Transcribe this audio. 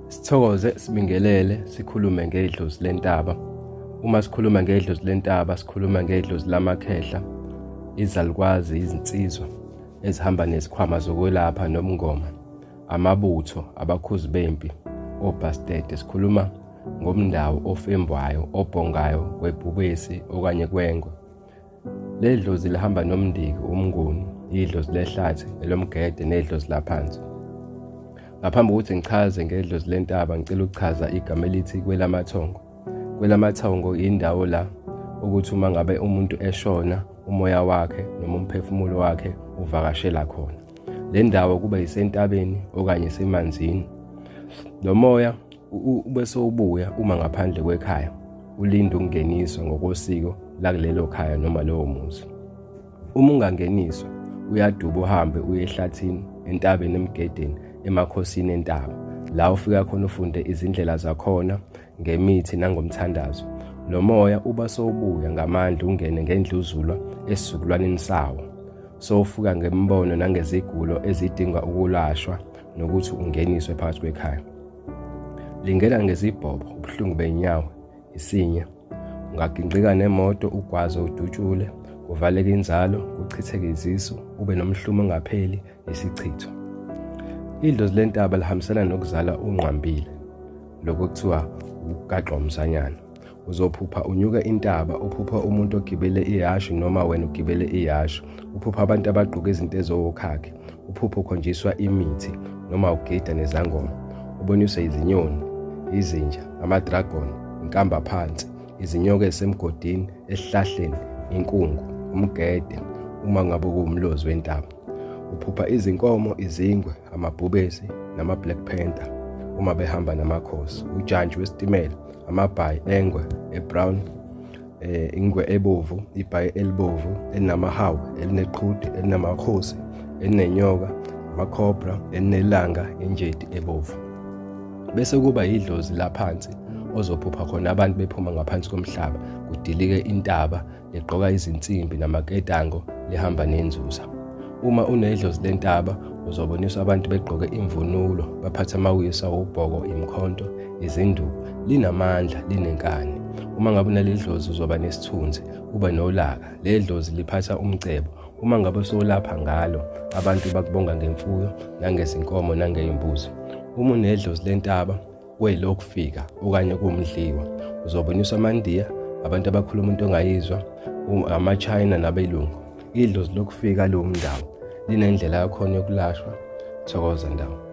Sithokoze sibingelele sikhulume ngedlozi lentaba. Uma sikhuluma ngedlozi lentaba sikhuluma ngedlozi lamakhehla, izalukwazi, izinsizwa ezihamba nezikhwama zokwelapha nobungoma, amabutho, abakhuzi bempi, obhastede. Sikhuluma ngomndawo ofembwayo, obhongayo kwebhubesi okanye kwengwe. Leli dlozi lihamba nomndiki, umnguni, idlozi lehlathi, elomgede nedlozi laphansi. Ngaphambi kokuthi ngichaze ngedlozi lentaba, ngicela ukuchaza igama elithi kwelamathongo. Kwelamathongo yindawo la ukuthi uma ngabe umuntu eshona umoya wakhe noma umphefumulo wakhe uvakashela khona. Le ndawo kuba yisentabeni okanye isemanzini. Lo moya ube sowubuya uma ngaphandle kwekhaya ulinde ukungeniswa ngokosiko lakulelo khaya noma lowo muzi. Uma ungangeniswa uyaduba uhambe uye ehlathini, entabeni, emgedeni, emakhosini entaba la ufika khona ufunde izindlela zakhona ngemithi nangomthandazo. Lo moya uba sowubuya ngamandla ungene ngendluzulwa esizukulwaneni sawo. Sowufuka ngemibono nangezigulo ezidinga ukulashwa nokuthi ungeniswe phakathi kwekhaya. Lingena ngezibhobo, ubuhlungu benyawo, isinye. Ungagingqika nemoto ugwaze udutshule, kuvaleke inzalo, kuchitheke izisu, ube nomhlumo ongapheli, isichitho. Idlozi lentaba lihambisana nokuzala ungqwambile, lokhu kuthiwa ukugaxwa umsanyana. Uzophupha unyuka intaba, uphupha umuntu ogibele ihhashi noma wena ugibele ihhashi, uphupha abantu abagqoke izinto eziwokhakhi, uphupha ukhonjiswa imithi noma ugida nezangoma, uboniswe izinyoni, izinja, amadragon, inkamba phansi, izinyoka ezisemgodini, esihlahleni, inkungu, umgede, uma ngabe kuwumlozi wentaba. Uphupha izinkomo, izingwe, amabhubesi nama-black panther uma behamba namakhosi, ujantshi wesitimela, amabhayi engwe ebrown, ingwe ebovu, ibhayi elibovu elinamahawu, elineqhude, elinamakhosi, elinenyoka, amakhobra, elinelanga, injeti ebovu. Bese kuba yidlozi laphansi ozophupha khona abantu bephuma ngaphansi komhlaba, kudilike intaba ligqoka izinsimbi namaketango lihamba nenzuza. Uma unedlozi lentaba uzoboniswa abantu begqoke imvunulo, baphathe amawisa, ubhoko, imikhonto, izinduku. Linamandla, linenkani. Uma ngabe unaleli dlozi uzoba nesithunzi, ube nolaka. Leli dlozi liphatha umcebo. Uma ngabe sowulapha ngalo, abantu bakubonga ngemfuyo nangezinkomo nangey'mbuzi. Uma unedlozi lentaba kwelokufika okanye kuwumdliwa uzoboniswa amaNdiya, abantu abakhuluma into ongayizwa, amaChina nabelungu. Idlozi lokufika lowo ndawo linendlela yakhona yokulashwa. Thokoza ndawo.